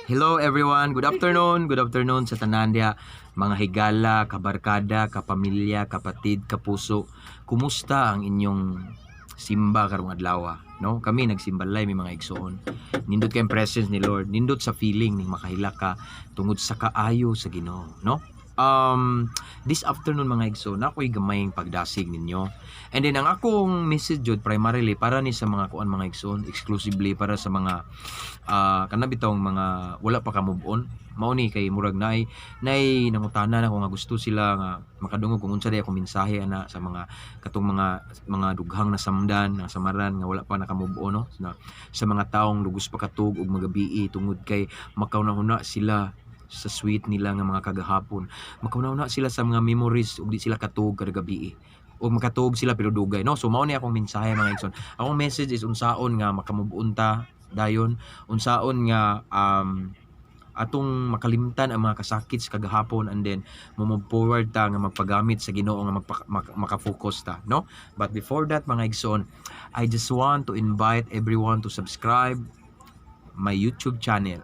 Hello everyone, good afternoon, good afternoon sa tanan diha, mga higala, kabarkada, kapamilya, kapatid, kapuso. Kumusta ang inyong simba karong adlaw, no? Kami nagsimbalay mi, mga igsoon. Nindot kay presence ni Lord, nindot sa feeling ning makahilak ka tungod sa kaayo sa Ginoo, no? This afternoon, mga igsoon, ako'y gamayng pagdasig ninyo. And then ang akong message jud primarily para ni sa mga kuan, mga igsoon, exclusively para sa mga kana bitawng mga wala pa ka move on. Mao ni kay murag naay nangutana na ko nga gusto sila nga makadungog kung unsa day akong mensahe ana sa mga katong mga dughang nasamdan nga samaran nga wala pa naka move on, no, na, sa mga taong lugos pa katug og magabii tungod kay makauna-una sila sa sweet nila nga mga kagahapon, makauna-una sila sa mga memories ug di sila katug kada gabii o makatuog sila pero dugay, no? So mao ni akong mensahe, mga igsoon. Akong message is unsaon nga makamove on ta dayon, unsaon nga atong makalimtan ang mga kasakit sa kagahapon and then mo-move forward ta nga magpagamit sa Ginoo nga maka-focus ta, no? But before that, mga igsoon, I just want to invite everyone to subscribe my YouTube channel,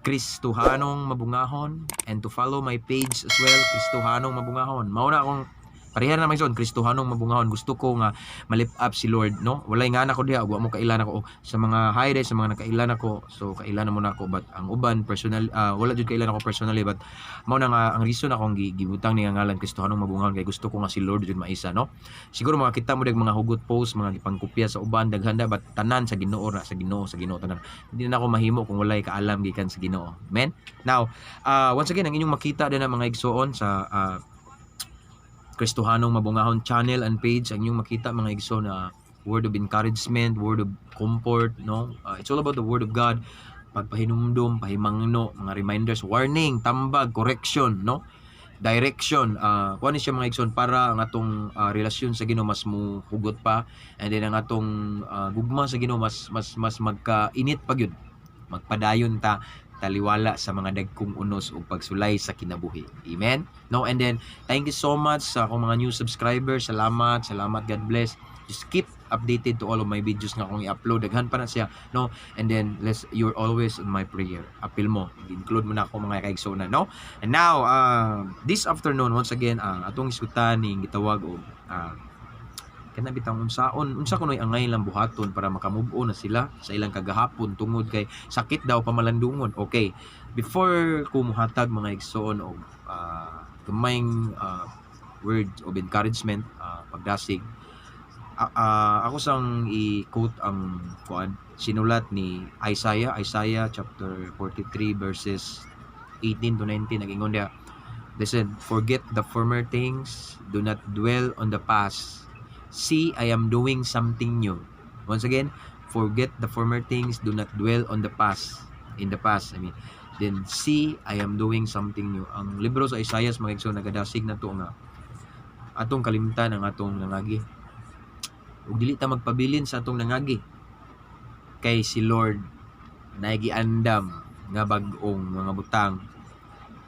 Kristohanong Mabungahon, and to follow my page as well, Kristohanong Mabungahon. Mao na akong pareha na, mga igsoon, Kristohanong Mabungahon. Gusto ko nga ma-lift up si Lord, no? Walay nga nako diha, wa mo kailan ako sa mga hi day, sa mga nakailan ako. So kailan na mo na ako, but ang uban personal, wala jud kailan ako personally, but mao na nga ang reason akong gibutang ni nga ngalan Kristohanong Mabungahon kay gusto ko nga si Lord jud maisa, no? Siguro makakita mo dag mga hugot post, mga gipangkopya sa uban, daghan da, but tanan sa Ginoo ra, sa Ginoo, sa Ginoo tanan. Hindi na ako mahimo kung walay kaalam gikan sa Ginoo. Amen. Now, once again, ang inyong makita din ang mga igsoon sa Kristohanong Mabungahon channel and page, ang inyong makita, mga igsoon, na word of encouragement, word of comfort, no? It's all about the word of God. Pagpahinumdum, pahimangno, mga reminders, warning, tambag, correction, no? Direction. Kuan ni siya, mga igsoon, para ang atong relasyon sa Ginoo mas muhugot pa and then ang atong gugma sa Ginoo mas magkainit pa gyud. Magpadayon ta taliwala sa mga dagkong unos ug pagsulay sa kinabuhi. Amen. No, and then thank you so much sa akong mga new subscribers. Salamat, salamat. God bless. Just keep updated to all of my videos nga akong i-upload. Daghan pa na siya, no? And then let's you're always in my prayer. Apil mo, include mo na ako, mga kaigsoona, no? And now, this afternoon, once again, atong isgutan ning gitawag og kana bitang unsaon unsa kunoy angay lang buhaton para makamove on na sila sa ilang kagahapon tungod kay sakit daw pamalandungon. Okay, before ko muhatag, mga igsoon, og gamayng word of encouragement, pagdasig, ako sang i-quote ang kuan sinulat ni Isaiah, Isaiah chapter 43 verses 18 to 19. Nag-ingon diha, listen, "Forget the former things, do not dwell on the past. See, I am doing something new." Once again, "Forget the former things, do not dwell on the past." In the past, I mean. Then, "See, I am doing something new." Ang libro sa Isaiah, mga igsoon, nagadasig na to nga atong kalimtan ang atong nangagi. Ug dili ta magpabilin sa atong nangagi. Kay si Lord naay giandam nga bag-ong mga butang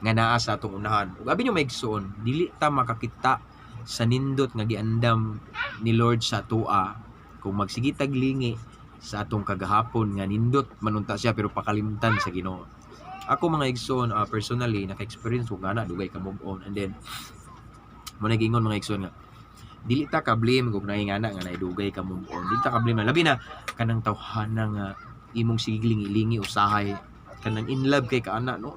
nga naa sa atong unahan. Ug abi nyo, mga igsoon, dili ta makakita sa nindot nga giandam ni Lord sa atoa kung magsige tag lingi sa atong kagahapon nga nindot manunta siya pero pakalimtan sa Ginoo. Ako, mga igsoon, personally naka-experience ko nga na dugay ka move on and then mo nagingon, mga igsoon, nga dili ta ka blame kung naingana nga naidugay ka move on. Dili ta ka blame, labi na kanang tawhana nga imong siglingi-lingi usahay, kanang in love kay kaana, no?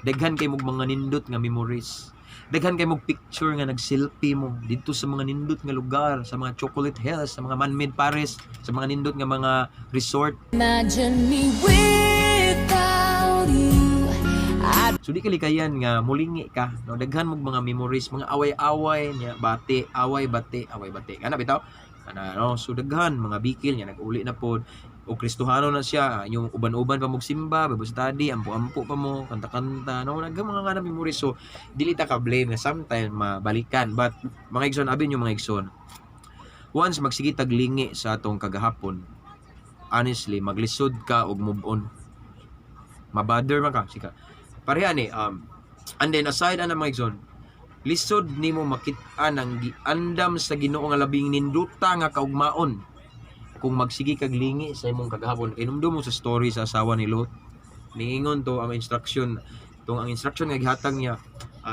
Daghan kay mog mga nindot nga memories, daghan kay mog picture nga nag-selfie mo didto sa mga nindot nga lugar, sa mga Chocolate Hills, sa mga man-made Paris, sa mga nindot nga mga resort. Imagine me without you. I'd So di kalikayan nga mulingi ka, no? Daghan mog mga memories, mga away-away niya, bati, away, bati, away, bati. Kana bitaw? Ana, no? So daghan mga bikil niya nag-uli na pod o Kristohano na siya, yung uban-uban pa mo simba, Bible study, ampo-ampo pa mo, kanta-kanta, no? Daghan mga nga na memories. So dili ta ka blame nga sometimes mabalikan. But mga igsoon, abi nyo, mga igsoon, once magsige tag lingi sa atong kagahapon, honestly, maglisod ka og move on. Mabother man ka, sika. Pareha ni and then aside ana, mga igsoon, lisod nimo makit-an ang giandam sa Ginoo nga labing ninduta nga kaugmaon kung magsige kag lingi sa imong kagahapon. Inumdum mo sa story sa asawa ni Lot. Niingon to ang instruction tong ang instruction nga gihatag niya,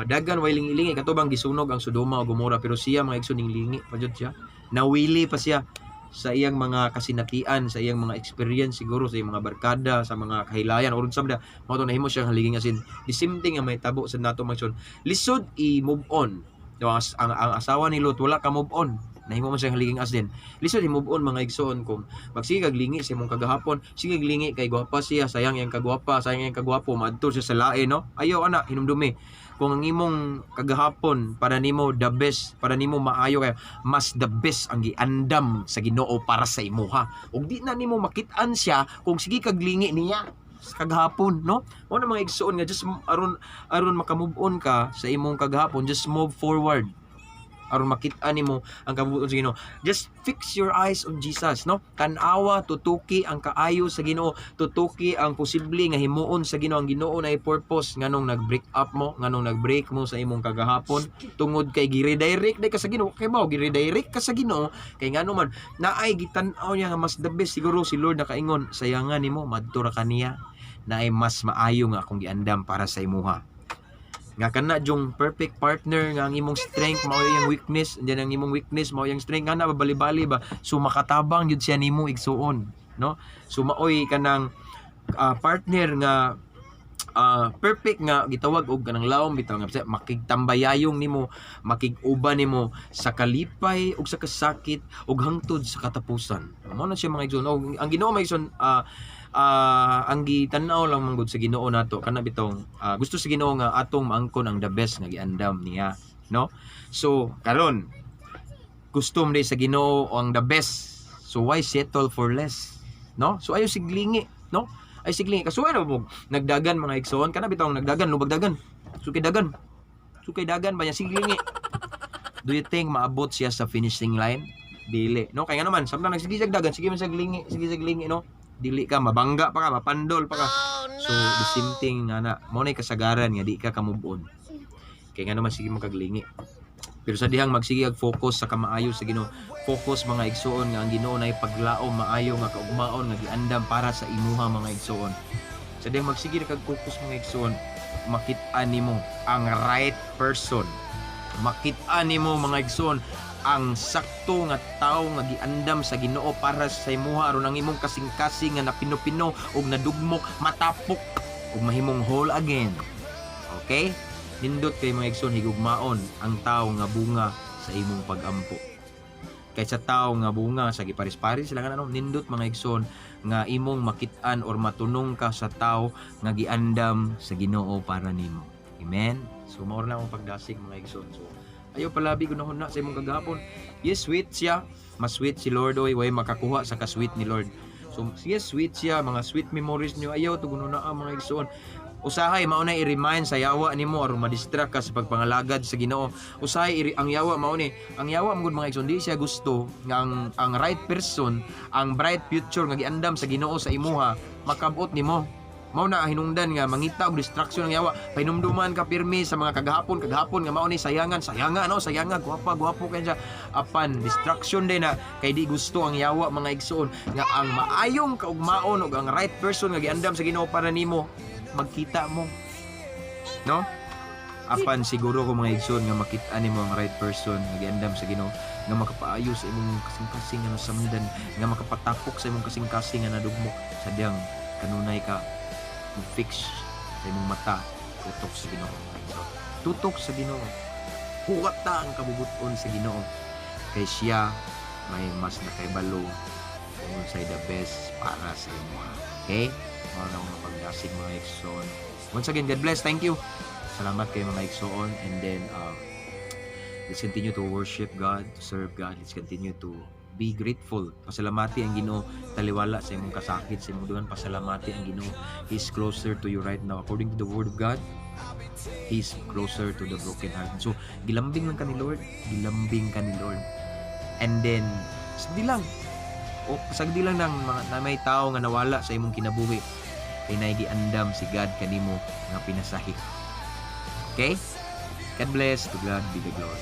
dagan way lingi-lingi kato bang gisunog ang Sodoma o Gomora, pero siya, mga igsoon, ning lingi pa jud siya, nawili pa siya sa iyang mga kasinatian, sa iyang mga experience siguro, sa iyang mga barkada, sa mga kahilayan or unsa ba, mao to nahimo siyang haliging asin. The same thing ang mahitabo sa nato, mga igsoon, lisod i-move on, no? Ang asawa ni Lot wala ka move on, nahimo man siyang haliging asin. Lisod i-move on, mga igsoon, kung magsige kag lingi sa imong kagahapon, sige kag lingi kay gwapa siya, sayang iyang kagwapa, sayang iyang kagwapo, maadto siya sa lain, no? Ayaw ana, hinumdumi kung ang imong kagahapon para nimo the best, para nimo maayo kay mas the best ang giandam sa Ginoo para sa imuha. Ug di na nimo makit-an siya kung sige kag lingi niya sa kagahapon, no? Mao na, mga igsoon, nga just aron aron maka-move on ka sa imong kagahapon, just move forward aron makit-an nimo ang kabubut-on sa Ginoo. Just fix your eyes on Jesus, no? Tan-awa, tutuki ang kaayo sa Ginoo, tutuki ang posible nga himuon sa Ginoo. Ang Ginoo na purpose nganong nag-break up mo, nganong nag-break mo sa imong kagahapon, tungod kay gi-redirect day ka sa Ginoo. Kay bao gi-redirect ka sa Ginoo kay ngano man naay gitan-aw niya nga mas the best. Siguro si Lord nakaingon, "Sayangan nimo, madto ra kaniya, naay mas maayo nga akong giandam para sa imuha," nga kana jung perfect partner nga ang imong strength mao iyang weakness and then ang imong weakness mao iyang strength, nga na bali-bali ba. So makatabang jud siya nimo, igsuon, no? So maoy kanang partner nga perfect nga gitawag og kanang lawom bitaw nga makigtambayayong nimo, makig-uban nimo sa kalipay ug sa kasakit ug hangtod sa katapusan. Mao na siya, mga igsoon. Og ang Ginoo, mga igsoon, ang gitan-aw lang manggod sa Ginoo nato kana bitong gusto sa Ginoo nga atong maangkon ang the best nga giandam niya, no? So karon gusto mo sa Ginoo ang the best, so why settle for less, no? So ayo siglingi, no? Ay siglingi kasuway na mo nagdagan, mga igsoon, kana bitong nagdagan, lubag dagan, sukay dagan, sukay dagan ba niya, siglingi. Do you think maabot siya sa finishing line? Dili, no? Kaya nga naman samtang nagsige siya dagan, sige man siya lingi, sige siya lingi, no? Dili ka mabangga pa ka, mapandol pa ka. So the same thing nga na mo na kasagaran nga di ka ka-move on kay nga naman sige mo kaglingi. Pero sa dihang magsige og focus sa kamaayo sa Ginoo, focus, mga igsuon, nga ang Ginoo na paglaom maayo nga kaugmaon nga giandam para sa imuha, mga igsuon. Sa dihang magsige na kag focus, mga igsuon, makit-an nimo ang right person. Makit-an nimo, mga igsuon, ang sakto nga tawo nga giandam sa Ginoo para sa imuha aron ang imong kasing-kasing nga napino-pino ug nadugmok matapok ug mahimong whole again. Okay? Nindot kay, mga igsoon, higugmaon ang tawo nga bunga sa imong pagampo kaysa tawo nga bunga sa giparis-paris sila nga ano. Nindot, mga igsoon, nga imong makit-an or matunong ka sa tawo nga giandam sa Ginoo para nimo. Amen. So mao na akong pagdasig, mga igsoon. So ayo palabi gunahon na sa imong kagahapon. Yes, sweet siya, mas sweet si Lord oy, way makakuha sa ka-sweet ni Lord. So yes, sweet siya, mga sweet memories niyo, ayaw to na ang mga igsoon. Usahay mao na i-remind sa yawa nimo aron ma-distract ka sa pagpangalagad sa Ginoo. Usahay ang yawa mao ni, ang yawa man gud, mga igsoon, di siya gusto nga ang right person, ang bright future nga giandam sa Ginoo sa imuha makabot nimo. Mao na ang hinungdan nga mangita og distraction ng yawa. Pahinumduman ka pirmi sa mga kagahapon, kagahapon nga mao ni sayangan, sayangan, no, sayangan, gwapa, gwapo kay siya. Apan distraction din na kay di gusto ang yawa, mga igsoon, nga ang maayong kaugmaon ug ang right person nga giandam sa Ginoo para nimo magkita mo. No? Apan siguro ko, mga igsoon, nga makita nimo ang right person nga giandam sa Ginoo nga makapaayo sa imong kasing-kasing nga nasamdan, nga makapatapok sa imong kasing-kasing nga nadugmok, sa diyang kanunay ka fix sa imong mata tutok sa Ginoo. So, tutok sa Ginoo. Huwata ang kabubuton sa Ginoo kay siya may mas nakaibalo kung unsay the best para sa imo. Okay? Mao na akong pagdasig, mga igsoon. Once again, God bless. Thank you. Salamat kay mga igsoon, and then let's continue to worship God, to serve God. Let's continue to be grateful. Pasalamati ang Ginoo taliwala sa imong kasakit, sa imong dugan, pasalamati ang Ginoo. He's closer to you right now. According to the word of God, He's closer to the broken heart. So, gilambing lang ka ni Lord, gilambing ka ni Lord. And then, sagdi lang. O sagdi lang nang mga, na may tao nga nawala sa imong kinabuhi kay naay giandam si God kanimo nga pinasahi. Okay? God bless. To God be the glory.